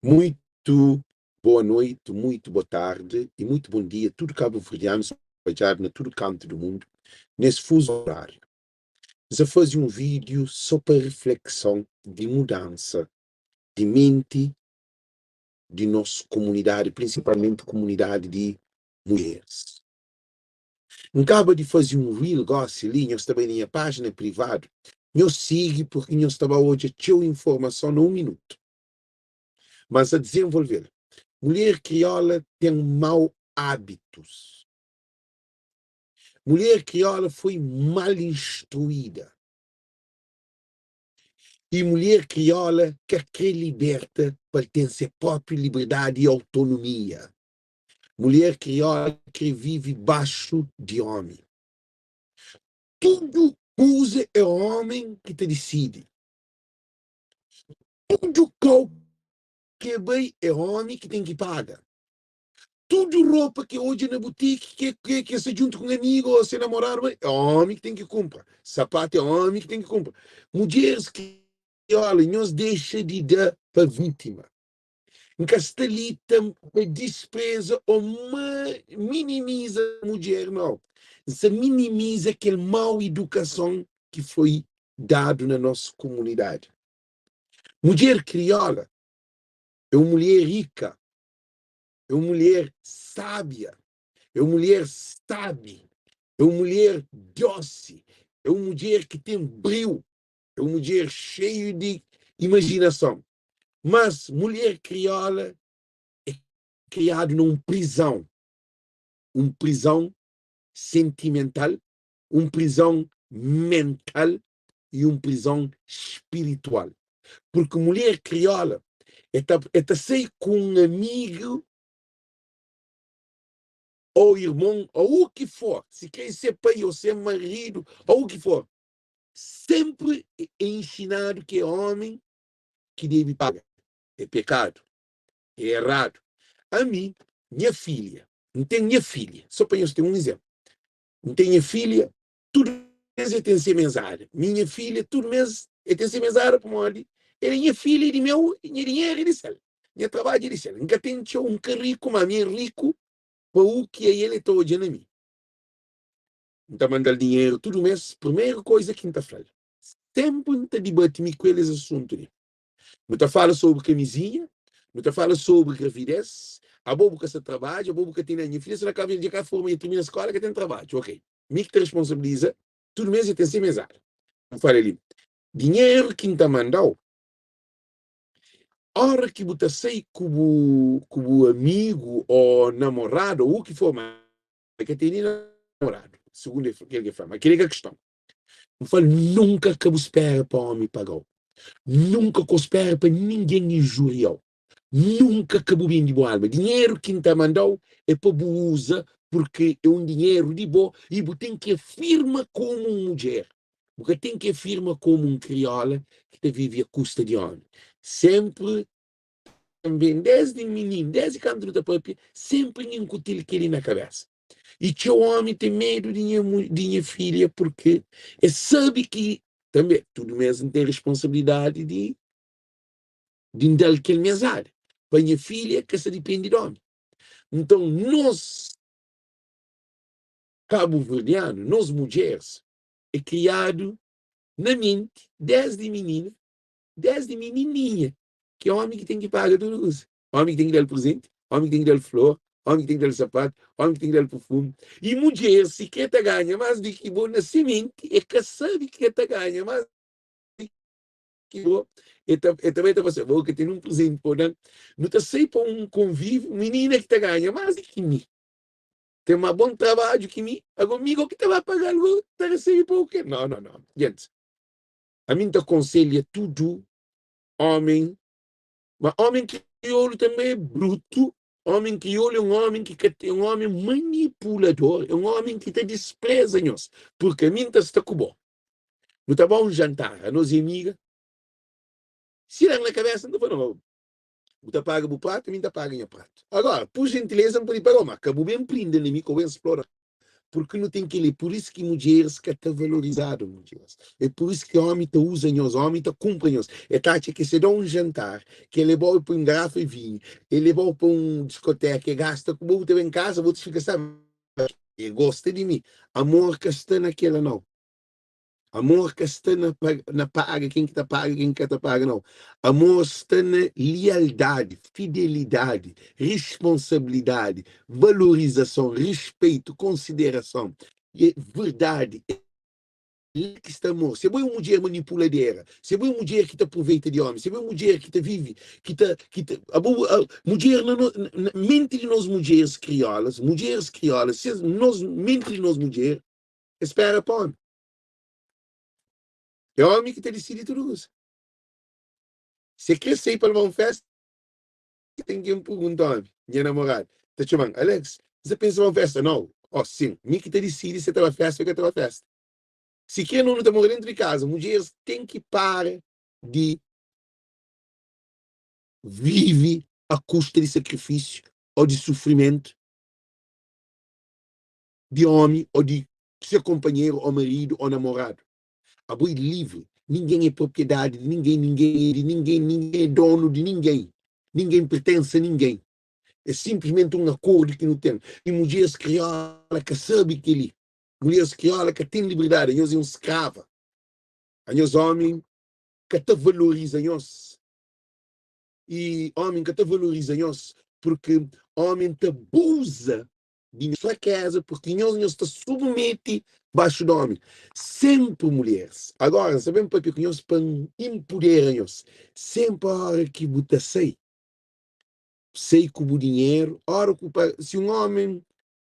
Muito boa noite, muito boa tarde e muito bom dia tudo cabo-verdianos spadjadu na tudo kantu do mundo nes fuso horário. N sa faze um vídeo só pa reflexão di mudança di menti di nos komunidadi, prinsipalmenti komunidadi di mudjeris. N kaba di faze un reel gosi li, nhos ta bai na nha pájina privadu, nhos sigi purki nhos ta ba odja txeu informason na un minutu. Ma N sa dizenvolve-l. Mulher kriola ten mau ábitus. Mulher kriola foi mal instruída. I mulher kriola ka kre liberta pa el ten se própi liberdadi i autonomia. Mulher kriola kre vive baxu di omi. Tudu kuza é omen ki ta disidi. Tudu kau ki e bai é omi ki ten ki paga. Tudu ropa ki e odja na butiki ki e ki e sta djuntu ku un amigu o se namoradu bai é omi ki ten ki kunpra. Sapatu é omi ki ten ki kunpra. Mudjeris kriola nhos dexa di da pa vitima. N ka sta li ta dispreza ô minimiza mudjer, nau. N sta minimiza kel mau idukason ki foi dadu na nos kumunidadi. Mudjer kriola é un mulher rika, é un mulher sábia, é un mulher sabi, é un mulher dósi, é un mudjer ki ten briu, é un mudjer xeiu di imajinason. Mas mulher kriola é kriadu na un prizãu, un prizãu sentimental, un prizãu mental y un prizãu spiritual. Purki mulher kriola e ta e ta sai ku un amigu ou irmon ou u ki for, si kre se pai ou se maridu ou u ki for, senpri é inxinadu ki é omi ki debe paga. É pekadu, é eradu. Ami, nha filha, N ten nha filha, só pa nhos ten un izénplu, N ten nha filha, tudu mês el ten se mesada. Mi, nha filha, tudu mês el ten se mesada pamodi el é nha filha, é di meu, nha dinheru é di sel, nha trabadju é di sel. N ka ten txeu, N ka riku, má mi é riku pa u ki el ta odja na mi. N ta manda-l dinheru tudu mês, primeru koza ki N ta fla-l, Sénpri N ta dibati mi ku el es asuntu li. Nu ta fala sobri kamizinha, nu ta fala sobri gravidez, abo bu ka sta trabadja, abo bu ka tene nha filha sta na Kabu Verdi dja ka forma dja termina skola ka ten trabadju, ok, mi ki ta responsabiliza tudu mes dja ten se mesada. N fala li, dinheru ki N ta mandau, ora ki bu ta sai ku bu ku bu amigu o namoradu o u ki for, ma ka tene namoradu, segundu kel ki el fla, ma keli ka kiston. N fla-l, Nunka ka bu spera pa ómi paga-u. Nunka ka bu spera pa ningen injuria-u. Nunka ka bu bende bu alma. Dinheru ki N ta manda-u é pa bu uza, purkê é un dinheru di bo i bu ten ki afirma komu un mudjer. Bu ka ten ki afirma komu un krióla ki ta vive a kusta di ómi. Sénpri tanbê, désdi mininu, désdi kantu nu ta pâpia, sénpri N inkuti-l kel-li na kabésa. I txeu ómi ten medu di nha di nha filha purkê es sabe ki tanbê tudu mês N ten responsabilidadi di di N da-l kel mesada pa nha filha ka sta dipende di ómi. Nton nos kabuverdianu, nos mudjeris é kriadu na menti désdi minina, désdi minininha ki ómi ki ten ki paga tudu kuza. Ómi ki ten ki da-l prezenti, ómi ki ten ki da-l flor, ómi ki ten ki da-l sapatu, ómi ki ten ki da-l purfumi. I mudjer, si krê ta ganha más di ki bo na se menti, e ka sabe ki e ta ganha más di ki bo, e ta e ta bai ta fla si, bo ka ten un prezenti pa bo da-m. Nu ta sai pa un konvíviu, minina ki ta ganha más di ki mi, ten más bon trabadju ki mi, ago mi go ki ta ba paga-l go ta resebe pa o ke? No, no, no. Gentis, ami N ta konselha tudu ómi Ma omi kriolu tanbe é brutu, omi kriolu é un omi ki ka ten, un omi manipulador, é un omi ki ta dispreza nhos, purki ami N ta sta ku bo. Nu ta ba un jantar, anos é amiga, si da-m na kabesa N ta fla, no, bu ta paga bu pratu, ami N ta paga nha pratu. Agora, pur jentileza N pode paga-u, ma ka bu ben prinda na mi, ka bu ben splora. Purki nu ten kel-li. Pur isu ki mudjeris ka ta valorizadu, mudjeris. É pur isu ki ómi ta uza nhos, ómi ta kunpra nhos. El ta atxa ki se da un jantar, ki el leba-u pa un garafa di vinhu, el leba-u pa un diskoteka, el gasta ku bo, bu ta ben kaza, bu ta fika sabe, el gosta di mi. Amor ka sta na kel-la, nau. Amor ka sta na na paga, ken ki ta paga, ken ki ka ta paga, nau. Amor sta na lialdadi, fidelidadi, responsabilidadi, valorizason, respeito, konsiderason. E verdadi. É la ki sta amor. Se bo é un mudjer manipuladera, se bo é un mudjer ki ta aproveita di omi, se bo é un mudjer ki ta vive, ki ta, ki ta, abo, mudjer na no, na menti di nos mudjeris kriolas, mudjeris kriolas, ses, nos, menti di nos mudjer, Es spera pa omi. É omi ki ta disidi tudu kusa. Si e kre sai pa leba un festa, ten ki pergunta omi. Nha namoradu ta txoma-m, Alex, N sta pensa ba un festa. Nau, o sin, mi ki ta disidi si e ta ba festa o ka ta ba festa. Si kre no, nu ta mora dentu di kaza. Mudjeris ten ki para di vivi a kusta di sakrifisiu o di sufrimentu. Di omi o di se konpanheru o maridu o namoradu. Abo e livri, ningen e propriedadi di ningen, ningen e di ningen, ningen e donu di ningen, ningen pertense a ningen. E sinplismenti un akordu ki nu ten. I mudjeris kriola ka sabe keli. Mulheris kriola ka ten liberdadi, anhos e un skrava. Anhos omi ka ta valoriza nhos. I omi ka ta valoriza nhos purki omi ta abuza di nhos frakeza, purki nhos nhos ta submeti baxu di omi. Senpri mulheris, agora N sta ben papia ku nhos pa N inpudera nhos, senpri ora ki bu ta sai, sai ku bu dinheru, ora ku pa, si un omi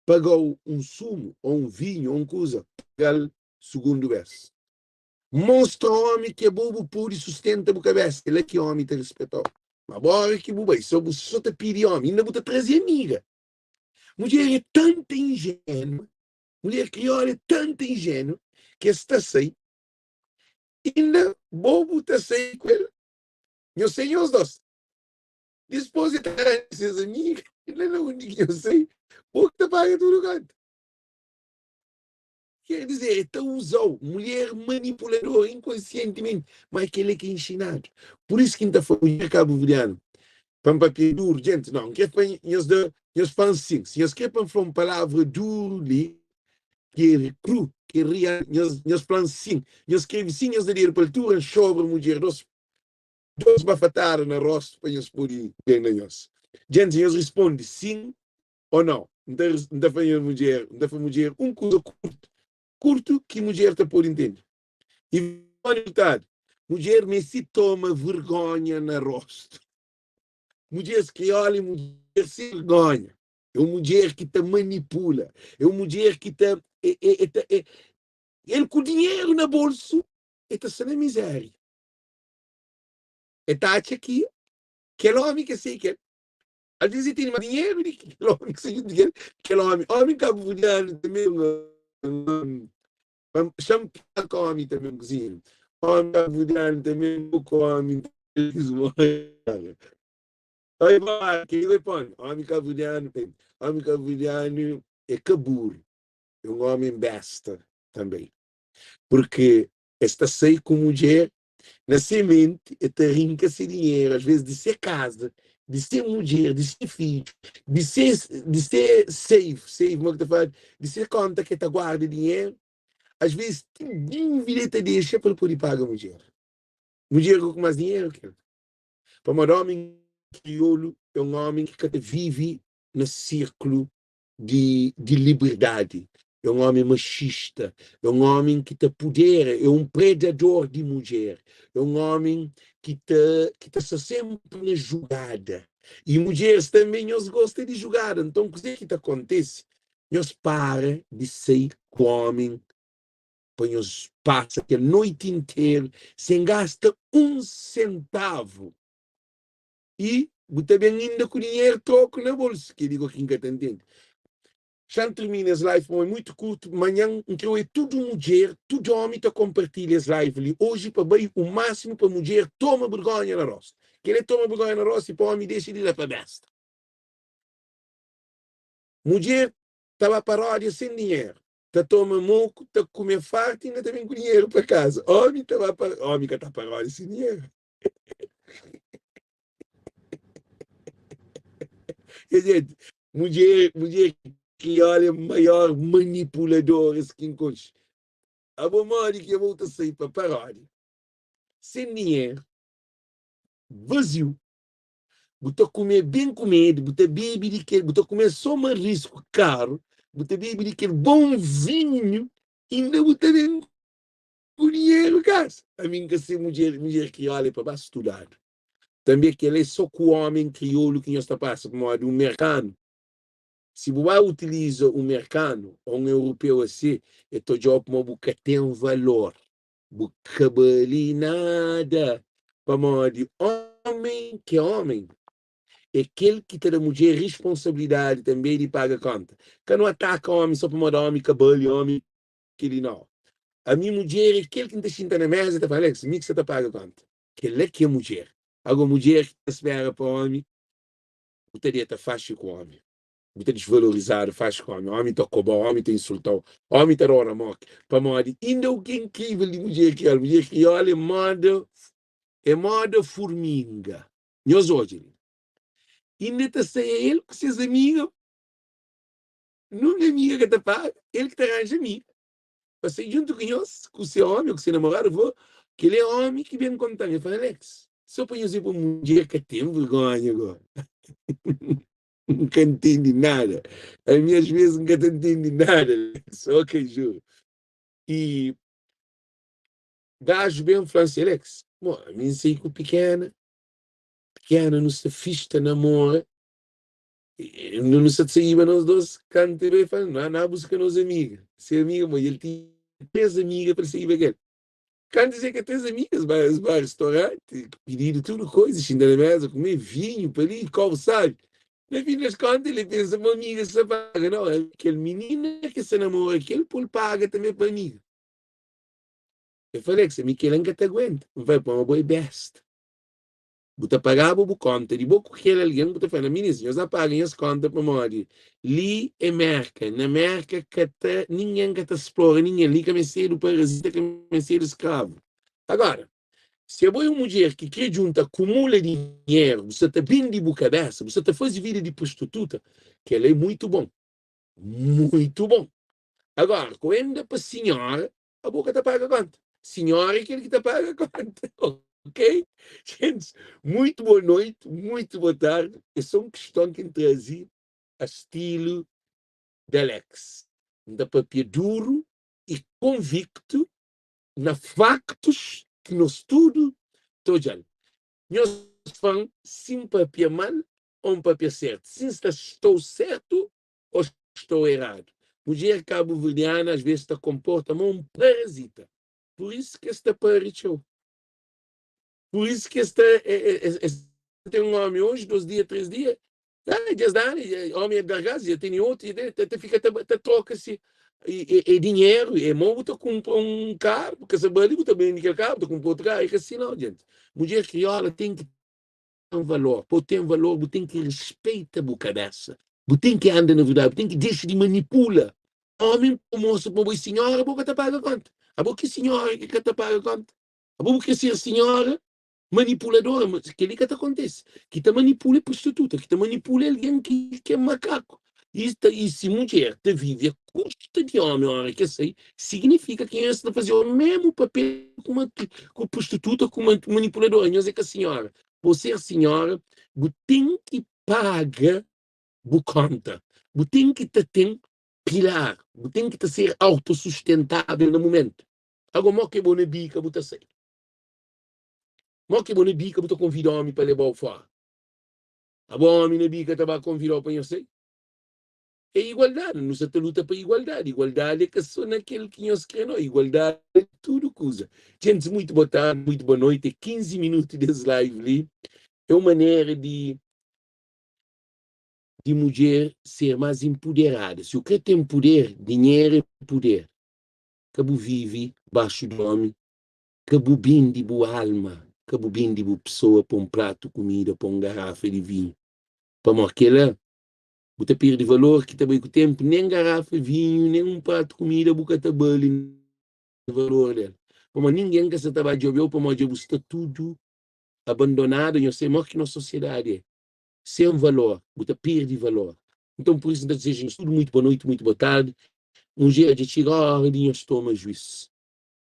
pagau un sumu, o un vinhu, o un kuza, pagal sugundu bes. Mostra omi ki abo bu pudi sustenta bu kabesa, é la ki omi ta rispetau. Ma bo ora ki bu bai, so bu so ta pidi omi, inda bu ta traze amiga. Mudjer é tanta injénua, mulher kriola é tanta injénua ki es ta sai, inda bo bu ta sai ku el, nhos sai nhos dos. Dispôs e ta ranja ses amiga, la na undi ki nhos sai, bo ki ta paga tudu konta. Quer dizer, e ta uza-u, mulher manipuladora inkonsientimenti, ma é kel-li ki inxinadu. Pur isu ki N ta fla mulher kabuverdianu, pa N papia duru, djenti, nau, N kre pa nhos da, nhos fla-m sin. Si nhos kre pa N fla un palavra duru li, ki é kru, ki é real, nhos, nhos fla-m sin. Nhos skrebe sin, nhos da dedu pa altura, N xobra mudjer dos, dos bafatada na rostu pa nhos pode ben na nhos. Djenti, nhos risponde sin Ô nau, N ta, N ta fla nha mudjer, N ta fla mudjer un kuza kurtu, kurtu ki mudjer ta pode ntende. I resultadu, mudjer meste toma vergonha na rostu. Mudjeris kriola é mudjer sen vergonha. É un mudjer ki ta manipula, é un mudjer ki ta, é, é, é ta, é, el ku dinheru na bolsu, el ta sta na mizéria. El ta atxa ki kel ómi ki el sai ku el, Alvês el tene más dinheru di ki kel ómi ki sta djuntu ku el. Kel ómi, ómi kabuverdianu tanbê, xa-m pâpia ku ómi tanbê, un kuzinha. Ómi kabuverdianu tanbê, poku ómi Oi, kel li bai pa ómi. Ómi kabuverdianu, ómi kabuverdianu é ka buru, é un ómi besta tanbê. Purki es ta sai ku mudjer Na se menti, el ta rinka se dinheru, asvês di se kaza, di se mudjer, di se fidju, di se di se safe, safe mo ki ta fladu, di se konta ki el ta guarda dinheru, asvês ti dívida el ta dexa pa el pode paga mudjer. Mudjer ku más dinheru ki el. Pamodi ómi kriolu é un ómi ki ka ta vive na sirklu di di liberdadi, é un omi maxista, é un omi ki ta pudera, é un predador di mudjer, é un omi ki ta ki ta sta senpri na jugada. I mudjeris tanbe nhos gosta di jugada, nton kuzê ki ta kontise? Nhos para di sai ku omi pa nhos pasa kel noiti interu sen gasta un sentavu. I bu ta ben inda ku dinheru troku na bolsu. Kel-li go ki N ka ta ntende. Xa N tirmina es live pamodi é mutu kurtu. Manhan N kre oia tudu mudjer, tudu omi ta konpartilha es live li oji pa bai u masimu pa mudjer toma burgonha na rostu. Kel-li é toma burgonha na rostu i pa omi dexa di da pa besta. Mudjer ta ba paródia sen dinheru. Ta toma moku, ta kume fartu inda ta ben ku dinheru pa kaza. Omi ta ba pa, omi ka ta pa roda sen dinheru. Nha gente, mudjer, mudjer kriola é maior manipuladoras ki N konxe. Abo modi ki abo ta sai pa paródia sen dinheru, vaziu, bu ta kume ben kumedu, bu ta bebe di kel, bu ta kume so marisku karu, bu ta bebe di kel bon vinhu, inda bu ta ben ku dinheru kasa. Ami N ka se mudjer, mudjer kriola é pa ba studadu. Tanbe kel-la é so ku omen kriolu ki nhos ta pasa, pamodi un merkanu, si bu ba utiliza un merkanu o un europeu asi, el ta odja-u pamodi bu ka ten valor. Bu ka bali nada, pamodi omen ki é omen é kel ki ta da mudjer risponsabilidadi tanbe di paga konta. Ka nu ataka omi so pamodi omi ka bali, omi kel-li, nau. Ami mudjer é kel ki N ta xinta na meza i ta fla, Alex, mi ki sa ta paga konta. Kel-la ki é mudjer. Ago mudjer ki ta spera pa omi, bu ta deta faxi ku omi. Bu ta disvalorizadu faxi ku omi. Omi ta koba-u, omi ta insulta-u, omi ta da-u ramoki. Pamodi inda u ki é inkrivel di mudjer kriolu, mudjer kriolu é moda é moda furminga. Nhos odja li. Inda ta sai el ku ses amiga, nun amiga ka ta paga, el ki ta ranja amiga. Pa sai djuntu ku nhos, ku se omi ou ku se namoradu, fla, kel-li é omi ki ben konta-m. El fla, Alex, so pa nhos ver pa mudjer ka ten vergonha go. N ka ntende nada. Ami as vezes N ka ta ntende nada, Alex. Ok, juro. E gaju ben fla-m si, Alex, mo, ami N sai ku pikena, pikena nu sta fixi ta namora, Nu sa ta saíba nos dos kantu el bai fla, Nu na buska nos amiga. Se amiga, ma el tinha três amiga pa el saíba ku el. Kantu el sai ku três amiga, es bai, es bai restauranti, pididu tudu koza, xinta na mesa, kume vinhu pa li, kopu sabi. Na fin das konta, el pensa ma amiga sta paga. Nau, kel minina ki sta namora ku el, pô-l paga tanbe pa amiga. El fla, Alex, ami kel-la N ka ta aguenta. N fla, pamodi bo é besta. Bu ta pagaba bu konta di bo ku kel algen, bu ta fla, na minis, nhos na paga nhos konta pamodi li é Merka, na Merka ka ta ningen ka ta splora ningen, li ka mestedu parazita, ka mestedu skravu. Agora, si abo é un mudjer ki kre djunta, akumula dinheru, bu sa ta bende bu kabesa, bu sa ta faze vida di prostituta, kel-la é muitu bon, muitu bon. Agora, ku N da pa sinhora, abo ka ta paga konta. Sinhora é kel ki ta paga konta, ok? Gente, muito boa noite, muito boa tarde. É só um questão que N traze a stilo de Alex. N ta papia duro e convicto na factos ki nos tudo ta odjal. Nhos fan si N papia mal ou N papia certo, si N sta estou certo Ou estou errado? Mudjer cabo-verdiana às vezes ta comporta ma um parasita. Por isso que es ta pari txeu. Por isso que es ta es tem um homem hoje, 2 dia, 3 dia, ah, dja es dá, homem é gargaz, dja tene outro, dja ta, ta fica ta, ta troca se e, e, e dinheiro, e mo bu ta cumpra um carro, porque se bali bu ta bende aquele carro, bu ta cumpra outro carro, é que assim não, gente. Mulher crioula tem que ten valor. Pa bu ten valor, bu ten ki respeita bu kabésa. Bu ten ki anda na verdadi, bu ten ki dexa di manipula ómi pa mostra pa bo é sinhora, bo ka ta paga kónta. Abo ki sinhora ki ka ta paga kónta? Abo bu krê ser sinhora manipuladora? Ma kel-li ka ta kontise. Ki ta manipula é prostituta, ki ta manipula é algen ki é makaku. I ta i si mudjer ta vive a kusta di ómi óra ki el sai, siginifika ki nhos ta faze omésmu papel ku ma ku prostituta, ku manipuladora. Nhos é ka sinhora. Pa bu ser sinhora, bu ten ki paga bu kónta. Bu ten ki ta ten pilar. Bu ten ki ta ser autosustentável na mumentu. Ago, mo ki bo na bika bu ta sai? Mo ki bo na bika bu ta konvida ómi pa leba-u fóra? Abo omi na bika ta ba konvidau pa nhos sai? É igualdadi, nu sa ta luta pa igualdadi. Igualdadi é ka so na kel ki nhos kre no, igualdadi é tudu kuza. Gentis, muitu boa tardi, muitu boa noiti. É 15 minutu des live li. É un manera di di mudjer ser más inpuderada. Si u kre ten puder, dinheru é puder. Ka bu vivi baxu di omi Ka bu bende bu alma, ka bu bende bu pesoa pa un pratu kumida, pa un garafa di vinhu. Pamodi kel-la. Bu ta perde valor ki ta bai ku ténpu. Nen garafa vinhu, nen un pratu kumida bu ka ta bali valor del. Pamodi ningen ka sa ta ba djobe-u pamodi dja bu sta tudu abandonadu. Nhos sabe modi ki nos sosiedadi é. Sen valor, bu ta perde valor. Nton, pur isu, N ta dizeja nhos tudu muitu boa noiti, muitu boa tardi. Mudjer, dja txiga óra di nhos toma juís.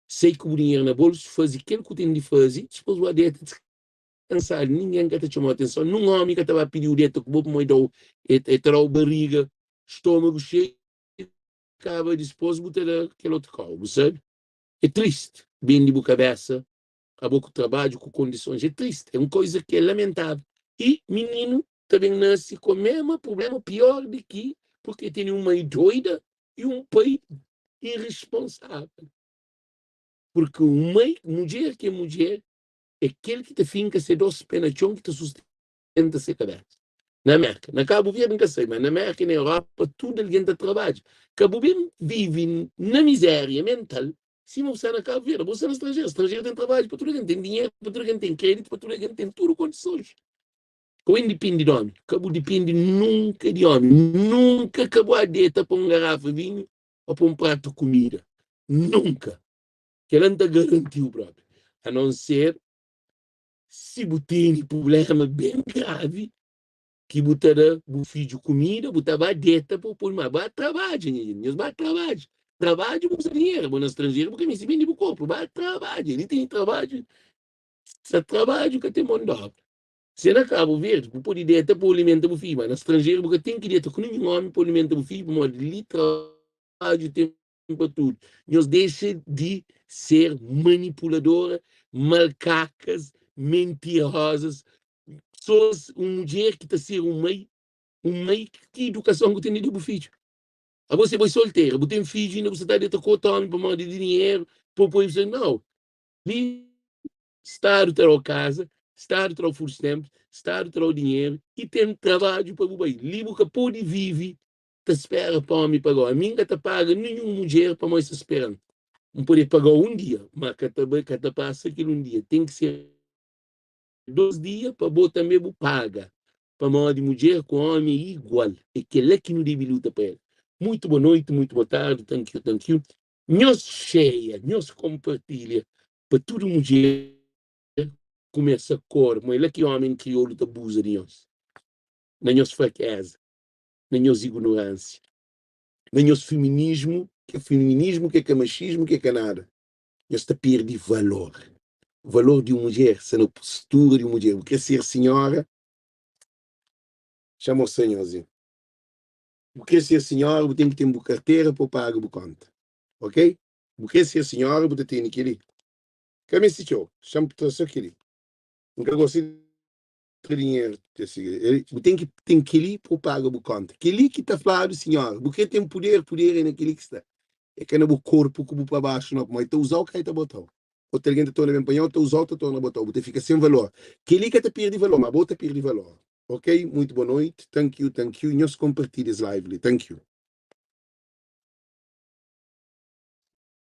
Sai ku bu dinheru na bolsu, faze kel ku ten di faze, dipôs bu ba deta diskansadu. Ningen ka ta txoma-u atenson, nun ómi ka ta ba pidi-u deta ku bo pamodi e da-u, e ta da-u bariga, stômagu xeiu, kaba dipôs bu ta da kel otu kau, bu sabe? É tristi bende bu kabésa abo ku trabadju, ku kondisons. É tristi, é un koza ki é lamentável. I mininu ta ben nase ku mésmu prubléma, piór di ki, purki el tene un mai doida i un pai iresponsável. Purki un mai, mudjer ki é mudjer, é kel ki ta finka se dos pé na txon ki ta sustenta se kabésa. Na Mérka, na Kabu Verdi N ka sai, ma na Mérka i na Európa tudu algen ta trabadja. Ka bu ben vive na mizéria mental sima bu sta na Kabu Verdi. Bu sta na stranjeru, stranjeru ten trabadju pa tudu algen, ten dinheru pa tudu algen, ten kreditu pa tudu algen, ten tudu kondisons. Ka bu dipende di omi, ka bu dipende nunka di omi, nunka ka bu adeta pa un garafa vinhu o pa un pratu kumida, nunka. Kela N ta garantiu propi, a non ser si bu tene prublema ben gravi ki bu ta da bu fidju kumida, bu ta ba deta pa bu pode ma ba trabadja, nha gente, nhos ba trabadja. Trabadju bu uza dinheru, bo na stranjeru bu ka meste bende bu korpu, ba trabadja, li tene trabadju, sa trabadju ka ten mon d'obra. Si é na Kabu Verdi, bu pode deta pa bu alimenta bu fidju, ma na stranjeru bu ka ten ki deta ku ninhun omi pa alimenta bu fidju, pamodi li trabadju ten pa tudu. Nhos dexa di ser manipuladora, malkakas, mentirosas, pesoas, un mudjer ki ta ser un mai, un mai, ki idukason ku ten di da bu fidju? Abo si bo é soltera, bu ten fidju inda bu sa ta deta ku otu omi pamodi di dinheru, pa poi bu nau. Li Stadu ta dau kaza, stadu ta dau food stamps, stadu ta dau dinheru i ten trabadju pa bu bai. Li bu ka pode vive ta spera pa omi pagau. Ami N ka ta paga ninhun mudjer pamodi sta speran. N pode pagau un dia, ma ka ta bai, ka ta pasa kel un dia. Ten ki ser dos dia pa bo tanbe bu paga. Pamodi mudjer ku omi é igual. É kela ki nu debe luta pa el. Muitu bo noiti, muitu bo tardi. Thank you, thank you. Nhos xeia, nhos konpartilha pa tudu mudjer kumesa kore, ma é la ki omi kriolu ta abuza di nhos, na nhos frakeza, na nhos ignoransia, na nhos feminismu, ki é feminismu, ki é ka maxismu, ki é ka nada. Nhos ta perde valor. Valor di un mudjer sta na postura di un mudjer. Bu kre ser sinhora? Xa mostra nhos li. Bu kre ser sinhora, bu ten ki ten bu kartera pa bu paga bu konta. Ok? Bu kre ser sinhora, bu ta tene kel-li. Ka meste txeu, xa-m tra so kel-li. N ka gosta di tra dinheru. Bu ten ki ten kel-li pa bu paga bu konta. Kel-li ki ta fladu sinhora. Bu kre ten puder, puder é na kel-li ki sta. É ka na bu korpu ku bu pa baxu nau, pamodi ta uza-u ka el ta bota-u. Otu algen ta torna ben panha-u, ta uza-u, ta torna bota-u. Bu ta fika sen valor. Kel-li ka ta perde valor, ma bo ta perde valor. Ok, muito boa noite. Thank you, thank you. Nhos konpartilha es live li. Thank you.